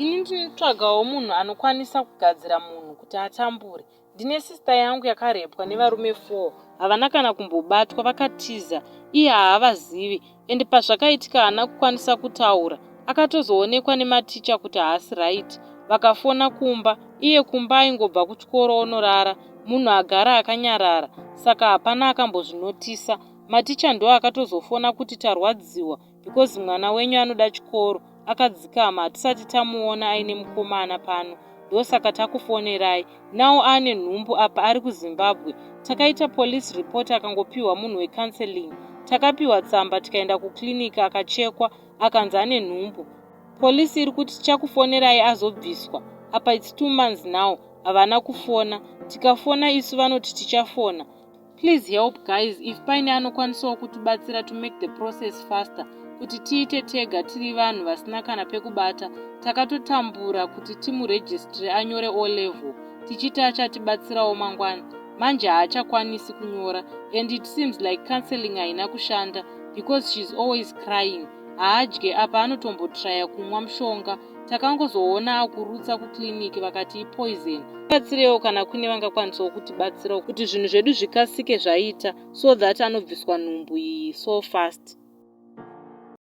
Ini ndinotsvagawo munhu anokwanisa kugadzira munhu kuti atambure. Ndine sister yangu yakarepwa nevarume 4, havana kana kumbobatwa, vakatiza. Iye haavazivi and pazvakaitika haana kukwanisa kutaura. Akatozoonekwa nematicha kuti haasi right, vakafona kumba. Iye kumba aingobva kuchikoro onorara, munhu agara akanyarara saka hapana akambozvinotisa. Maticha ndo akatozofona kuti tarwadziwa because mwana wenyu anoda chikoro, akadzikama, hatisati tamuona aine mukomana pano, ndosaka takufonerai. Now ane nhumbu, apa ari kuZimbabwe. Takaita police report, akangopiwa munhu wecounseling. Takapiwa tsamba, tikaenda kuclinic, akachekwa, akanzi ane nhumbu. Polisi iri kuti tichakufonerai azobviswa. Apa it's 2 months now, havana kufona. Tikafona isu vanoti tichafona. Please help guys, if paine anokwanisawo kutibatsira to make the process faster, kuti tiite tega. Tiri vanhu vasina kana pekubata. Takatotambura kuti timuregistre anyore O level, tichiti achatibatsirawo mangwana. Manje haachakwanisi kunyora and it seems like counseling haina kushanda because she's always crying. Haadye, apa anotombotraya kumwa mushonga. Takangozoona akurutsa kuclinic, vakati ipoison. Batsirewo kana kune vangakwanisawo kutibatsirawo kuti zvinhu zvedu zvikasike zvaita, so that anobviswa nhumbu iyi so fast.